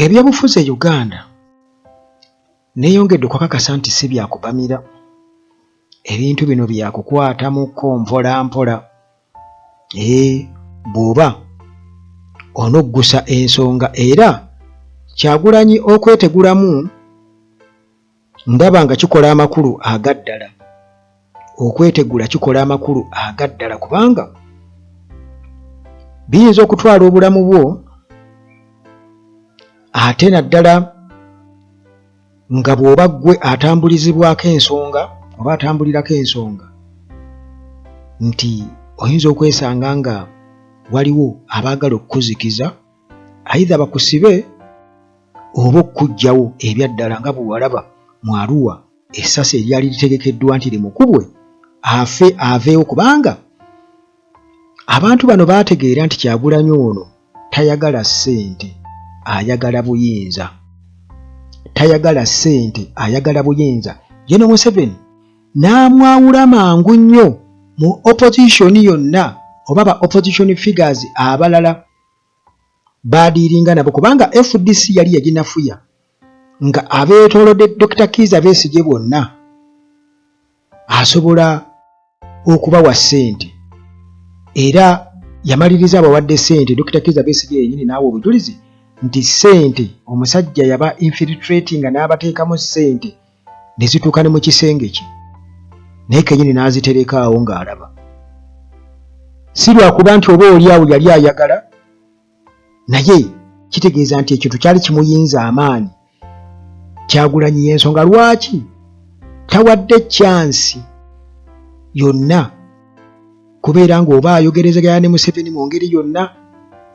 Ebyobufuzi e Uganda neeyongedde okukakasa nti si bya kupamira. Ebintu bino bya kukwatamuko mpola mpola. Ee, bw'oba onoggusa ensonga era Kyagulanyi okwetegulamu Ndaba nga kikola amakulu aga ddala. Okwetegula kikola amakulu aga ddala kubanga biyinza okutwala obulamu bwo ate naddala nga bw'oba ggwe atambulizibwako ensonga oba atambulirako ensonga nti oyinza okwesanga nga waliwo abaagala okukuzikiza aidha bakusibe oba okukuggyawo ebyaddala nga bwe walaba mu Arua essasi eryali litegekeddwa nti limukubwe afe aveewo kubanga abantu bano baategeera nti Kyagulanyi ono tayagala ssente ayagala buyinza tayagala ssente ayagala buyinza Gen Museveni n'amwawula mangu nnyo mu opposition yonna oba ba opposition figures abalala baadiiringa nabo kubanga fdc yali yaginafuya nga abeetoolodde Dokita Kiiza Besigye bonna asobola okubawa ssente era yamaliriza abawadde ssente. Dokita Kiiza Besigye yennyini n'awa obujulizi nti ssente omusajja yaba infiltrating n'abateekamu ssente ne zituuka ne mu kisenge kye naye kenyini n'azitereka awo ng'alaba si lwakuba nti oba oli awo yali ayagala naye kitegeeza nti ekintu kyali kimuyinza amaanyi kyagulanyi y'ensonga lwaki tawadde kyansi yonna kubeera ng'oba ayogerezeganya ne Museveni mu ngeri yonna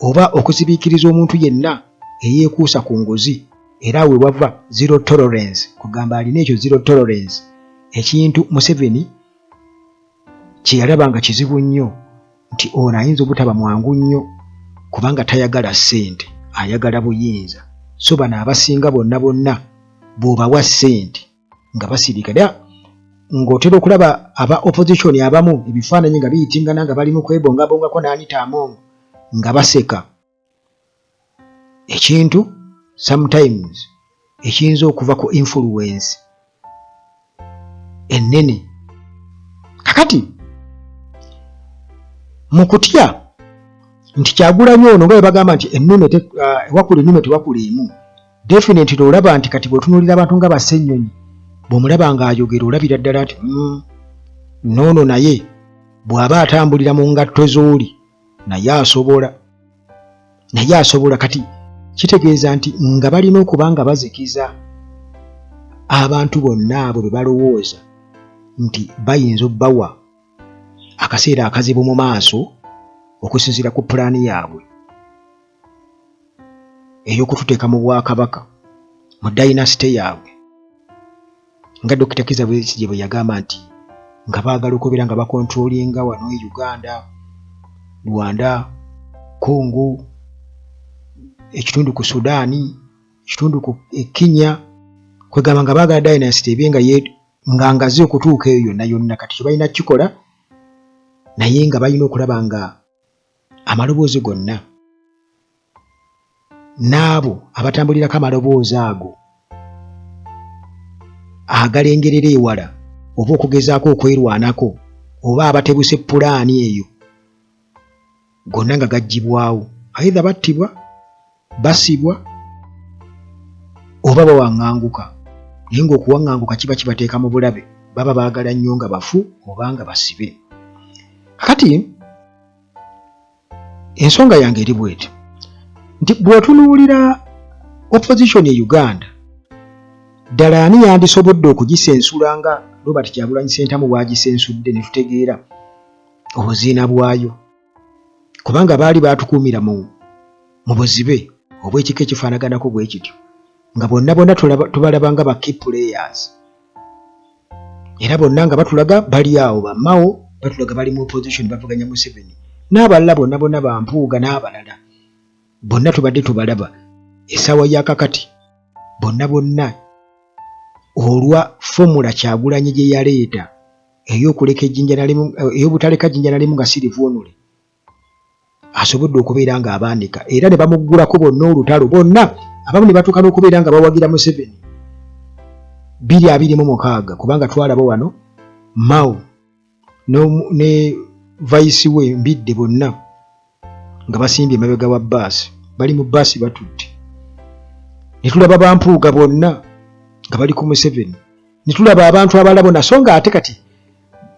oba okuzibiikiriza omuntu yenna eyeekuusa ku nguzi era awo wewava zero tolerance kugamba alina ekyo zero tolerance ekintu Museveni kyeyalaba nga kizibu nnyo nti ono ayinza obutaba mwangu nnyo kubanga tayagala ssente ayagala buyinza so bano abasinga bonna bonna bw'obawa ssente nga basirika era ng'otera okulaba aba opposition abamu ebifaananyi nga biyitingana nga bali mu kwebongabongako n'Anita Among nga baseka ekintu sometimes ekiyinza okuva ku influence ennene kakati mu kutya nti kyagulanyi ono nga bwe bagamba nti ennume ewakula ennume tewakula emu definitely olaba nti kati bw'otunuulira abantu nga basennyonyi bw'omulaba ng'ayogera olabira ddala nti mm, noono naye bw'aba atambulira mu ngatto z'oli naye asobola naye asobola kati kitegeeza nti nga balina okuba nga bazikiza abantu bonna abo be balowooza nti bayinza obbawa akaseera akazibu mu maaso okusinziira ku pulaani yaabwe ey'okututeeka mu bwakabaka mu dayinasite yaabwe nga Dokita Kizza Besigye bwe yagamba nti nga baagala okubeera nga bakontrolinga wano e Uganda, Rwanda, Congo, ekitundu ku Sudan, ekitundu ku e Kenya, kwegamba nga baagala dynasty ebe nga nga ngazi okutuuka eyo yonna yonna. Kati kye balina kukikola naye nga balina okulaba nga amaloboozi gonna n'abo abatambulirako amaloboozi ago agalengerera ewala oba okugezaako okwerwanako oba abatebuse pulaani eyo gonna nga gaggyibwawo aidha battibwa basibwa oba bawaŋŋanguka naye ng'okuwaŋŋanguka kiba kibateeka mu bulabe baba baagala nnyo nga bafu oba nga basibe kakati ensonga yange eri bweti nti bw'otunuulira opposition e Uganda ddala ani yandisobodde okugisensula nga Robert Kyagulanyi Ssentamu bw'agisensudde ne tutegeera obuziina bwayo kubanga baali baatukuumira mu mu buzibe obw'ekika ekifaanaganako bwe kityo nga bonna bonna tubalaba nga ba key players era bonna nga batulaga bali awo bamawo batulaga bali mu opposition bavuganya Museveni n'abalala bonna bonna bampuuga n'abalala bonna tubadde tubalaba essaawa ya kakati bonna bonna olwa fomula Kyagulanyi gye yaleeta ey'okuleka ejjinja nalimu ey'obutaleka jjinja nalimu nga sirivuunule asobodde okubeera ng'abaanika era ne bamuggulako bonna olutalo bonna Abamu ne batuuka n'okubeera nga bawagira Museveni 2026, kubanga twalaba wano Mao ne vice we Mbidde bonna nga basimbye emabega wa bbaasi, bali mu bbaasi batudde. Ne tulaba bampuuga bonna nga bali ku Museveni, ne tulaba abantu abalala bonna. So nga ate kati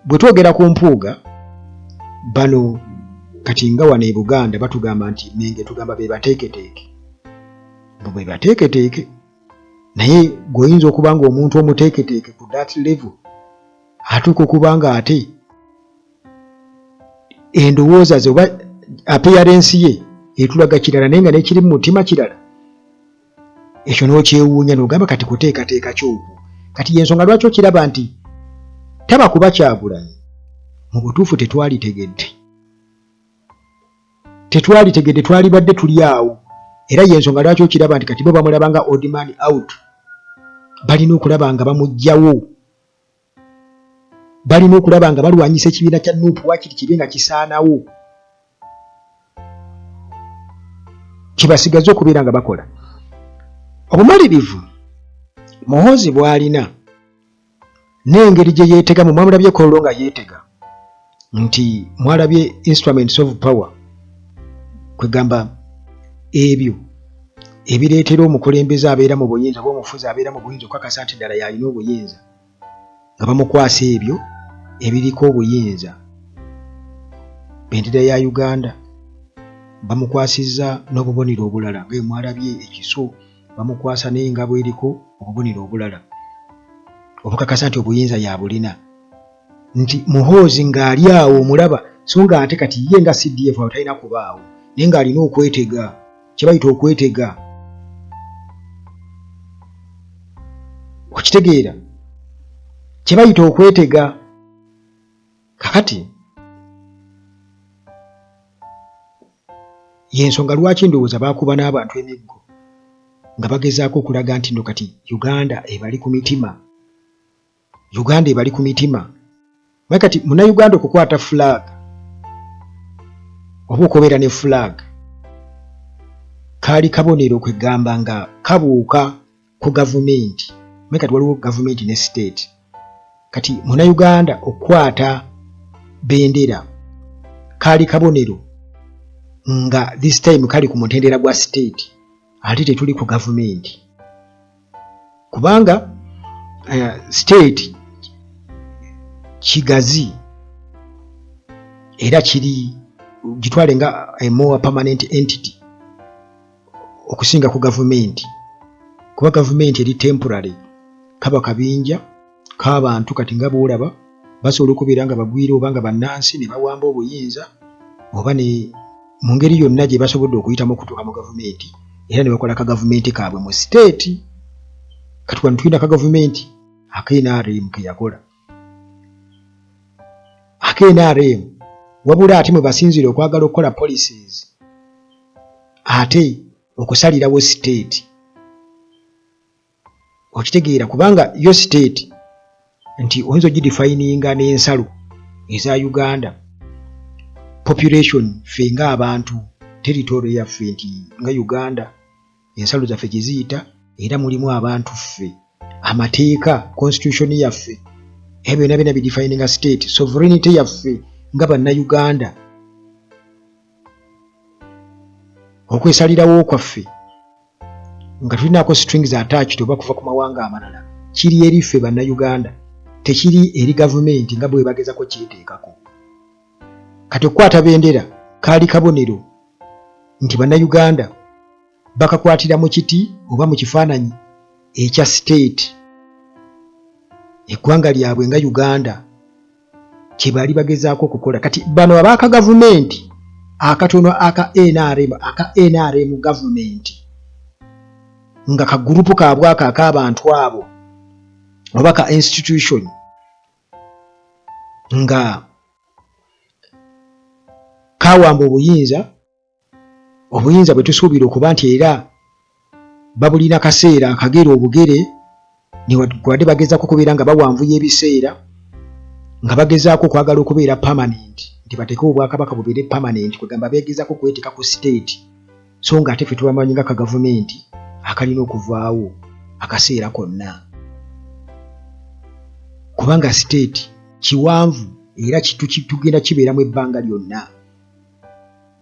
bwe twogera ku Mpuuga, bano kati nga wano e Buganda batugamba nti Menge tugamba be bateeketeeke, mbu be bateeketeeke, naye gweoyinza okuba nga omuntu omuteeketeeke ku that level atuuka okuba nga ate endowooza ze oba appearance ye etulaga kirala, naye nga nekiri mu mutima kirala. Ekyo n'okyewuunya n'ogamba kati kuteekateeka kyokwo. Kati yensonga lwaki okiraba nti taba kuba Kyagulanyi mu butuufu tetwalitegedde, tetwalitegedde, twalibadde tuli awo. Era yensonga lwaki okiraba nti kati bo bamulaba nga odd man out, balina okulaba nga bamuggyawo, balina okulaba nga balwanyisa ekibiina kya NUP wakiri kibe nga kisaanawo, kibasigaze okubeera nga bakola. Obumalirivu Muhoozi bw'alina n'engeri gye yeetegamu, mwamulabye Kololo nga yeetega nti mwalabye instruments of power, kwegamba ebyo ebireetera omukulembeze abeera mu buyinza oba omufuzi abeera mu buyinza okukakasa nti ddala y'alina obuyinza, nga bamukwasa ebyo ebiriko obuyinza. Bendera ya Uganda bamukwasizza n'obubonero obulala nga mwalabye ekiso, bamukwasa n'engabo eriko obubonero obulala obukakasa nti obuyinza yabulina. Nti Muhoozi ng'ali awo omulaba, so nga ate kati ye nga CDF awo talina kubaawo, naye ng'alina okwetega, kye bayita okwetega, okitegeera, kye bayita okwetega. Kakati yensonga lwaki ndowooza baakuba n'abantu emiggo nga bagezaako okulaga nti no kati Uganda ebali ku mitima, Uganda ebali ku mitima. Naye kati Munnayuganda okukwata flag oba okubeera ne flag kaali kabonero kwegamba nga kabuuka ku gavumenti. Naye kati waliwo gavumenti ne state. Kati Munnayuganda okukwata bendera kaali kabonero nga this time kali ku mutendera gwa state, ate tetuli ku gavumenti, kubanga state kigazi era kiri gitwale nga a more permanent entity okusinga ku gavumenti, kuba gavumenti eri temporary, kaba kabinja k'abantu. Kati nga bw'olaba basobola okubeera nga bagwira oba nga bannansi ne bawamba obuyinza oba ne mu ngeri yonna gye basobodde okuyitamu okutuuka mu gavumenti, era ne bakola ka gavumenti kaabwe mu state. Kati wano tulina ka gavumenti aka NRM ke yakola aka NRM, wabula ate mwe basinziira okwagala okukola policies ate okusalirawo state, okitegeera, kubanga yo state nti oyinza ogidefininga n'ensalo eza Uganda, population, ffe ng'abantu, territory yaffe nti nga Uganda ensalo zaffe gye ziyita, era mulimu abantu ffe, amateeka, constitution yaffe, ebyo byonna byonna bidefininga state, sovereignty yaffe nga Bannayuganda, okwesalirawo kwaffe nga tulinaako strings attached oba kuva ku mawanga amalala, kiri eri ffe Bannayuganda, tekiri eri gavumenti nga bwe bagezako kyeteekako. Kati okukwata bendera kaali kabonero nti Bannayuganda bakakwatira mu kiti oba mu kifaananyi ekya state, eggwanga lyabwe nga Uganda kye baali bagezaako okukola. Kati bano abaaka gavumenti akatono aka NRM, aka NRM gavumenti nga kagurupu kaabwe ako ak'abantu abo oba ka institution nga kawamba obuyinza, obuyinza bwe tusuubira okuba nti era babulina kaseera akagere obugere, newankubadde bagezaako okubeera nga bawanvuya ebiseera, nga bagezaako okwagala okubeera permanent, nti bateeke obwakabaka bubeere permanent, kwegamba beegezaako okweteeka ku state, so nga ate ffe tubamanyi nga kagavumenti akalina okuvaawo akaseera konna kubanga state kiwanvu era tugenda kibeeramu ebbanga lyonna.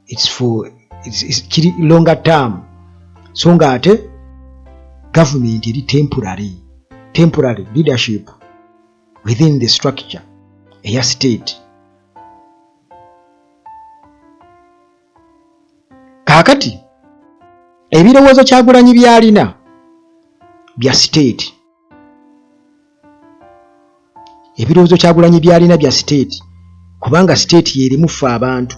It's for it's kiri longer term, so nga ate government eri temporary leadership within the structure eya state. Kaakati ebirowoozo Kyagulanyi byalina bya state, ebirowoozo Kyagulanyi byalina bya state, kubanga state yerimu ffe abantu,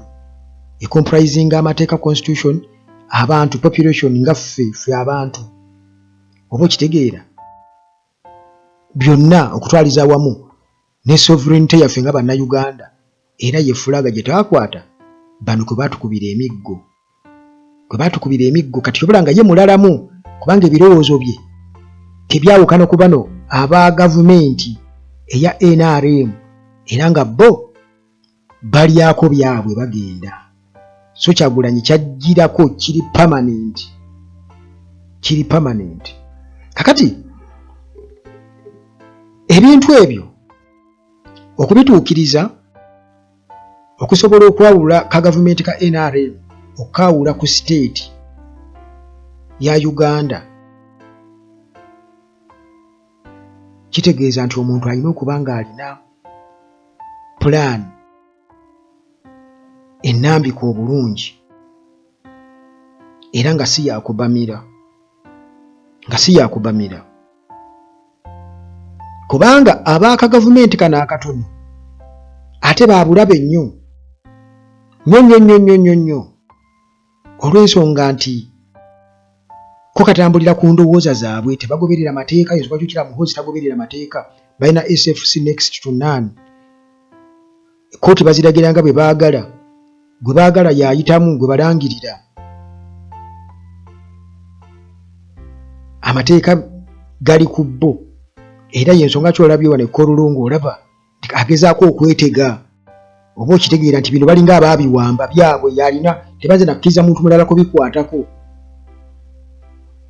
ecomprisinga amateeka, constitution, abantu, population nga ffe ffe abantu, oba okitegeera, byonna okutwaliza awamu ne sovereignty yaffe nga Bannayuganda. Era ye flag gye twakwata bano kwe baatukubira emiggo, kwe baatukubira emiggo. Kati obula nga ye mulalamu, kubanga ebirowoozo bye tebyawukana ku bano aba gavumenti eya NRM, era nga bo balyako byabwe bagenda. So Kyagulanyi kyajjirako kiri permanent, kiri permanent. Kakati ebintu ebyo okubituukiriza, okusobola okwawula ka gavumenti ka NRM okukaawula ku state ya Uganda, kitegeeza nti omuntu alina okuba ng'alina pulaani ennambika obulungi era nga si yakubamira, nga si yakubamira, kubanga abaaka gavumenti kano akatono ate babulabe nnyo nnyo nnyo nnyo nnyo nnyo nnyo, olw'ensonga nti ko katambulira ku ndowooza zaabwe, tebagoberera mateeka. Yensonga kyokira Muhoozi tagoberera mateeka. Balina SFC next to none, kooti baziragira nga bwe baagala, gwe baagala yayitamu, gwe balangirira. Amateeka gali ku bo, era yensonga kyolabye wano ekololo ng'olaba agezaako okwetega, oba okitegeera nti bino balinga abaabiwamba byabwe, yalina tebaze nakkiriza muntu mulala kubikwatako.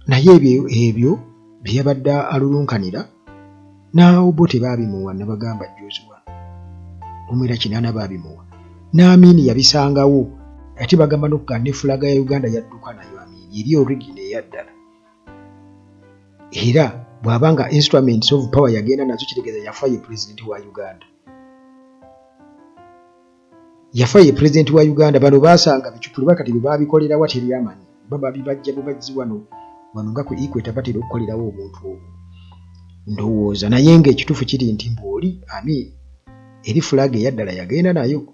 Naye ebyo bye yabadde alulunkanira naawo bo tebaabimuwa. Nabagamba jjuuzi wano omwera 80 baabimuwa, n'Amiini yabisangawo. Ate bagamba n'okugamba ne flag ya Uganda yadduka nayo Amiini, eri original eyaddala. Era bw'aba nga instruments of power yagenda nazo, kitegeeza yafa ye pulezidenti wa Uganda, yafa ye pulezidenti wa Uganda. Bano baasanga bicupuli, bakati bye baabikolerawa teryamanyi, baba bibajja bubazzi wano wano nga ku equator batera okukolerawo obuntu obwo ndowooza. Naye ng'ekituufu kiri nti mbw'oli Amin eri flag eyaddala yagenda nayo,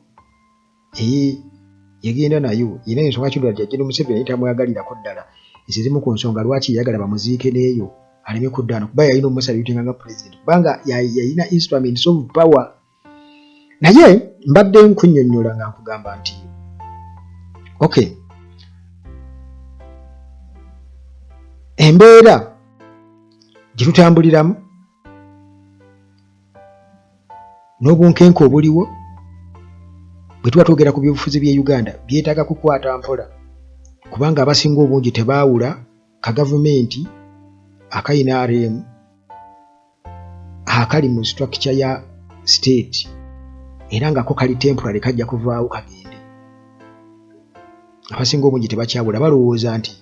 ee yagenda nayo. Era ensonga kino jjajja Museveni tamwagalirako ddala. Ezo zimu ku nsonga lwaki yayagala bamuziike n'eyo aleme kuddaano, kuba yalina omusalutinga nga pulezidenti, kubanga yalina instruments of power. Naye mbadde nkunnyonnyola nga nkugamba nti okay, embeera gye tutambuliramu n'obunkenke obuliwo bwe tuba twogera ku byobufuzi by'e Uganda byetaaga kukwata mpola, kubanga abasinga obungi tebaawula ka gavumenti aka NRM akali mu structure ya state, era nga ko kali temporary, kajja kuvaawo kagende. Abasinga obungi tebakyawula, balowooza nti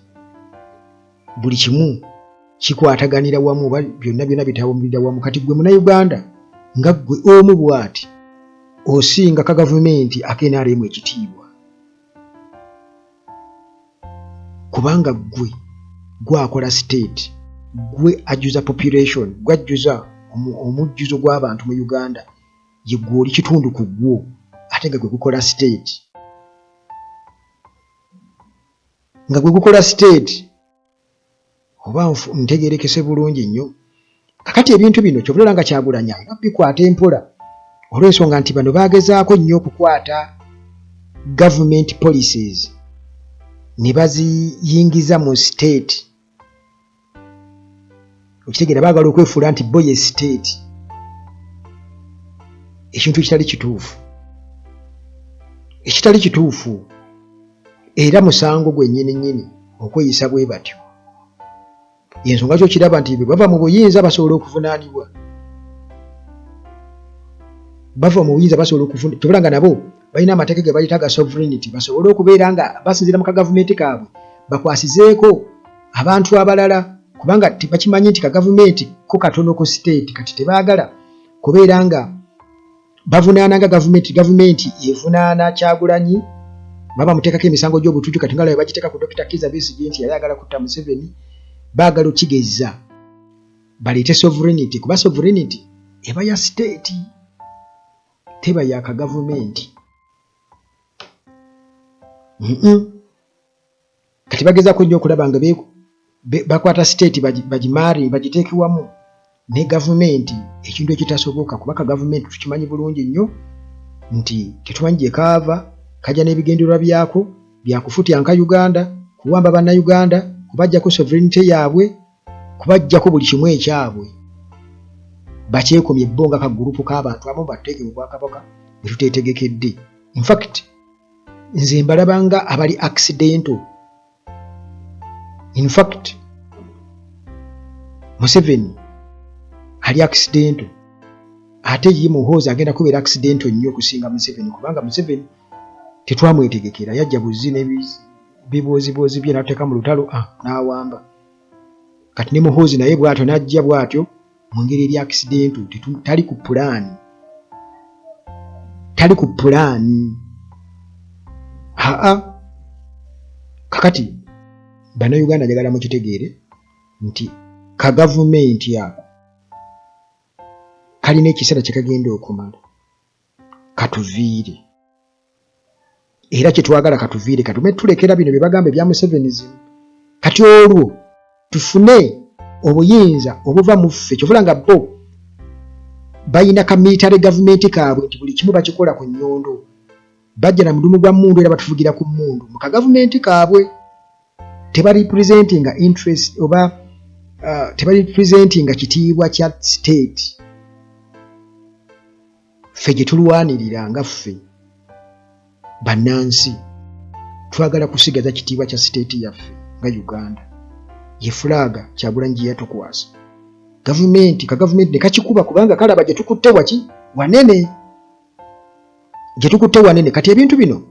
buli kimu kikwataganira wamu oba byonna byonna bitambulira wamu. Kati gwe Munnayuganda nga ggwe omu bw'ati osinga ka gavumenti aka NRM ekitiibwa, kubanga ggwe gwakola state, gwe ajjuza population, gwajjuza omujjuzo gw'abantu mu Uganda, ye gwe oli kitundu ku gwo, ate nga gwe gukola state, nga gwe gukola state. Oba ntegerekese bulungi nnyo? Kakati ebintu bino kyobulala nga Kyagulanyi alina bikwata empola, olw'ensonga nti bano bagezaako nnyo okukwata government policies ne baziyingiza mu state. Okitegeera, baagala okwefuula nti bo ye state, ekintu ekitali kituufu, ekitali kituufu, era musango gwennyini nnyini okweyisa bwe batyo. Ensonga kyo kiraba nti bwe bava mu buyinza basobola okuvunaanibwa, bava mu buyinza basobola okuvuna, tobula nga nabo balina amateeka ge bayita ga sovereignty, basobole okubeera nga basinziira mu kagavumenti kaabwe bakwasizeeko abantu abalala, kubanga tebakimanyi nti kagavumenti ko katono ku state. Kati tebaagala kubeera nga bavunaana nga gavumenti, gavumenti evunaana Kyagulanyi baba muteekako emisango gy'obutujju. Kati nga laba bagiteeka ku Dokita Kizza Besigye nti yali ayagala kutta Museveni, baagala okigezza baleete sovereignty, kuba sovereignty eba ya state, teba ya kagavumenti. Kati bagezaako nnyo okulaba nga bakwata state bagimaari bagiteeke wamu ne gavumenti, ekintu ekitasoboka, kuba ka gavumenti tukimanyi bulungi nnyo nti tetumanyi gye kaava, kajja n'ebigendererwa byako byakufutyanka Uganda, kuwamba Bannayuganda, kubaggyako sovereignty yaabwe, kubaggyako buli kimu ekyabwe, bakyekomye bo nga kagurupu k'abantu abamu batuteeke mu bwakabaka bwe tuteetegekedde. Infact nze mbalaba nga abali accidental. In fact Museveni ali accidental, ate ye Muhoozi agenda kubeera accidental nnyo okusinga Museveni, kubanga Museveni tetwamwetegekera, yajja buzzi n'ebibooziboozi bye n'atuteeka mu lutalo, n'awamba. Kati ne Muhoozi naye bw'atyo n'ajja bw'atyo mu ngeri eri accidental, tali ku pulaani, tali ku pulaani. Aa kakati Bannayuganda njagala mukitegeere nti kagavumenti ako kalina ekiseera kye kagenda okumala katuviire, era kyetwagala katuviire, katume tulekera bino bye bagamba ebya Musevenism, kati olwo tufune obuyinza obuva mu ffe. Kyovula nga bo balina ka military gavumenti kaabwe nti buli kimu bakikola ku nnyondo, bajja na mudumu gwa mmundu era batuvugira ku mmundu mu kagavumenti kaabwe. Tebarepresentinga interest oba tebarepresentinga kitiibwa kya state ffe gye tulwanirira. Nga ffe bannansi twagala kusigaza kitiibwa kya state yaffe nga Uganda, ye fulaaga Kyagulanyi gye yatukwasa. Gavumenti ka gavumenti ne kakikuba kubanga kalaba gye tukutte waki wanene, gye tukutte wanene. Kati ebintu bino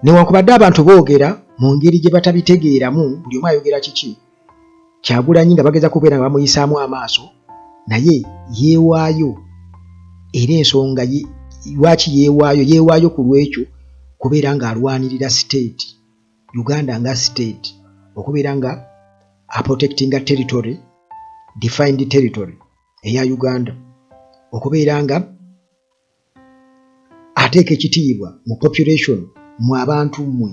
newankubadde abantu boogera mu ngeri gye batabitegeeramu, buli omu ayogera kiki, Kyagulanyi nga bageza kubeera nga bamuyisaamu amaaso, naye yeewaayo. Era ensonga lwaki yeewaayo, yeewaayo ku lwekyo kubeera ng'alwanirira state Uganda nga state, okubeera nga aprotectinga territory, defined territory eya Uganda, okubeera nga ateeka ekitiibwa mu population, mu abantu mmwe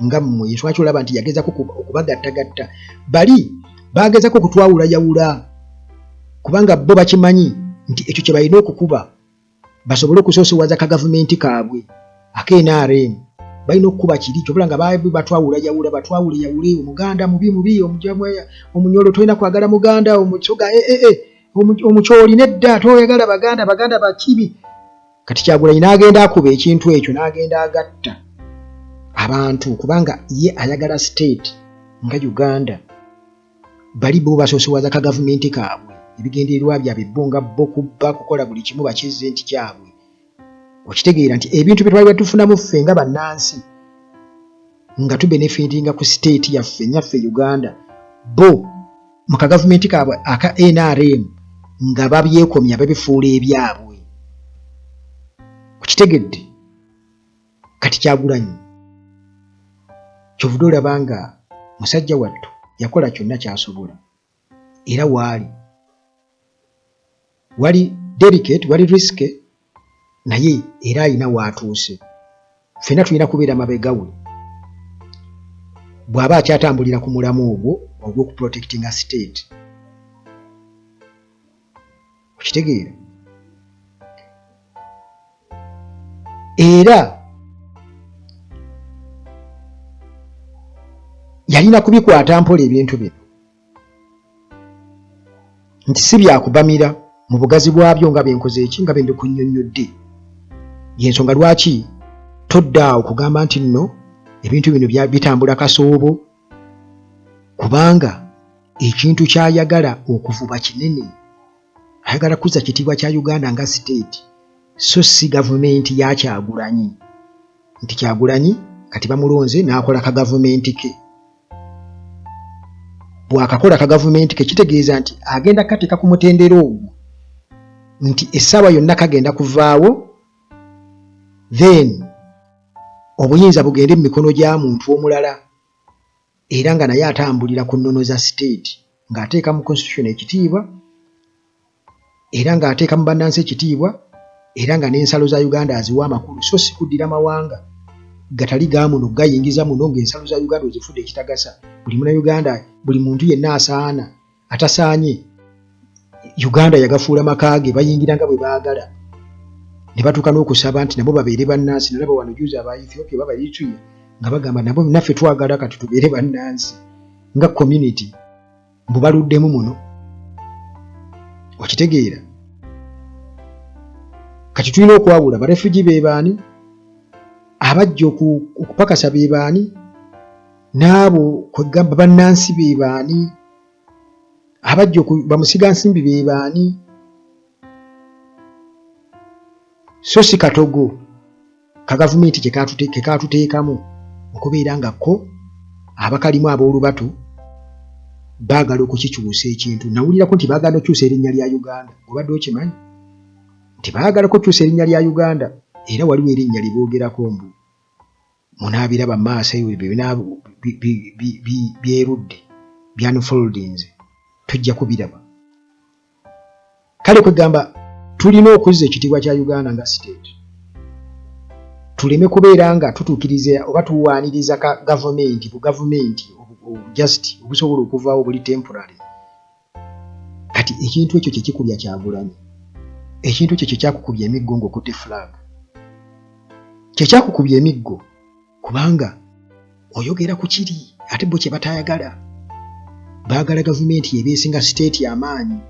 nga mmwe. Ensonga kyolaba nti yagezako okubagattagatta, bali bagezako okutwawulayawula, kubanga bo bakimanyi nti ekyo kye balina okukuba basobole okusoosowaza ka gavumenti kaabwe aka NRM, balina okukuba kiri kyobula nga batwawulayawula, batwawuleyawule, Omuganda mubi mubi, Omunyolo tolina kwagala Muganda, Omusoga eh, eh, eh. Omukyoli nedda, toyagala Baganda, Baganda bakibi. Kati Kyagulanyi n'agenda akuba ekintu ekyo, n'agenda agatta abantu, kubanga ye ayagala state nga Uganda. Bali bo basoosowaza ka gavumenti kaabwe, ebigendererwa byabwe bo nga bo kubba, kukola buli kimu bakizze nti kyabwe. Okitegeera nti ebintu bye twali batufunamu ffe nga bannansi nga tubenefitinga ku state yaffe nyaffe Uganda, bo mu kagavumenti kaabwe aka NRM nga babyekomya, babifuula ebyabwe. Okitegedde? Kati Kyagulanyi kyovudde olaba nga musajja wattu yakola kyonna kyasobola, era waali wali delicate, wali risky, naye era alina waatuuse. Ffenna tulina kubeera mabega we bw'aba akyatambulira ku mulamu ogwo ogw'okuprotectinga state. Okitegeera? Era yalina kubikwata mpola ebintu bino, nti si byakubamira mu bugazi bwabyo nga byenkoze eki nga byendikunnyonnyodde. Yensonga lwaki todda awo kugamba nti nno ebintu bino bitambula kasoobo, kubanga Ekintu ky'ayagala okuvuba kinene. Ayagala kuzza kitiibwa kya Uganda nga state so si gavumenti ya Kyagulanyi nti Kyagulanyi kati bamulonze n'akola ka gavumenti ke. Bw'akakola ka gavumenti ke kitegeeza nti agenda kukateeka ku mutendera ogwo nti essaawa yonna kagenda kuvaawo then obuyinza bugende mu mikono gya muntu omulala. era nga naye atambulira ku nnono za state ng'ateeka mu constitution ekitiibwa era ng'ateeka mu bannansi ekitiibwa era nga n'ensalo za Uganda aziwa amakulu so si kuddira mawanga gatali ga muno gayingiza muno ng'ensalo za Uganda ozifudde ekitagasa buli munauganda buli muntu yenna asaana atasaanye Uganda yagafuula maka ge bayingira nga bwe baagala ne batuuka n'okusaba nti nabo babeere bannansi. Nalaba wano juzi aba Ethiopia baba Eritrea nga bagamba nabo naffe twagala kati tubeere bannansi nga community mbu baluddemu muno. Okitegeera? Kati tulina okwawula ba refugee be baani, abajja okupakasa be baani, n'abo kwegamba bannansi be baani. Abajja bamusiga nsimbi be baani? So si katogo ka gavumenti ke kaatuteekamu okubeera nga ko abakalimu ab'olubatu baagala okukikyusa ekintu. Nawulirako nti baagala okukyusa erinnya lya Uganda. Obadde okimanyi nti baagala okukyusa erinnya lya Uganda? Era waliwo erinnya lye boogerako mbu munaabiraba mu maaso ebyo byerudde byanfoldinze tujja kubiraba. Kale kwegamba tulina okuzza ekitiibwa kya Uganda nga state, tuleme kubeera nga tutuukiriza oba tuwaaniriza ka gavumenti bu gavumenti just obusobola okuvaawo buli temporary. Kati ekintu ekyo kyekikubya Kyagulanyi, ekintu ekyo kyekyakukubya emiggo ng'okutte flag, kyekyakukubya emiggo kubanga oyogera ku kiri ate bo kye batayagala. Baagala gavumenti yebeesinga siteeti amaanyi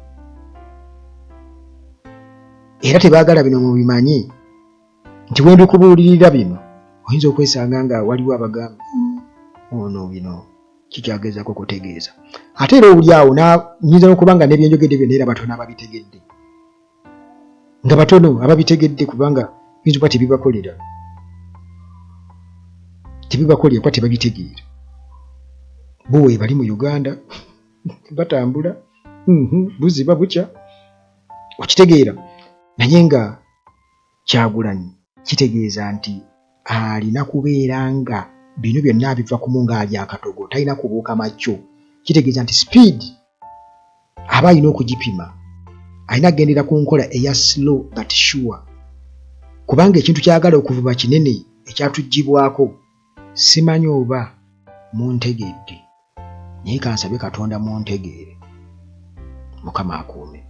era tebaagala bino mubimanye nti wembikubuulirira bino oyinza okwesanga nga waliwo abagamba ono bino kikyagezako kutegeeza ate era owuli awo nyinza nokuba nga nebyenjogedde byonna era batono ababitegedde nga batono ababitegedde kubanga biyinza okuba tebibakolera tebibakolera kuba tebabitegeera bo webali mu Uganda batambula buziba bukya okitegeera naye nga Kyagulanyi kitegeeza nti alina kubeera nga bino byonna abiva kumu ng'ali akatogo, talina kubuuka makyo. Kitegeeza nti sipiidi aba alina okugipima, alina kugendera ku nkola eya slow but sure kubanga ekintu ky'ayagala okuvuba kinene ekyatuggyibwako. Simanyi oba muntegedde naye kansabe Katonda muntegeere. Mukama akuume.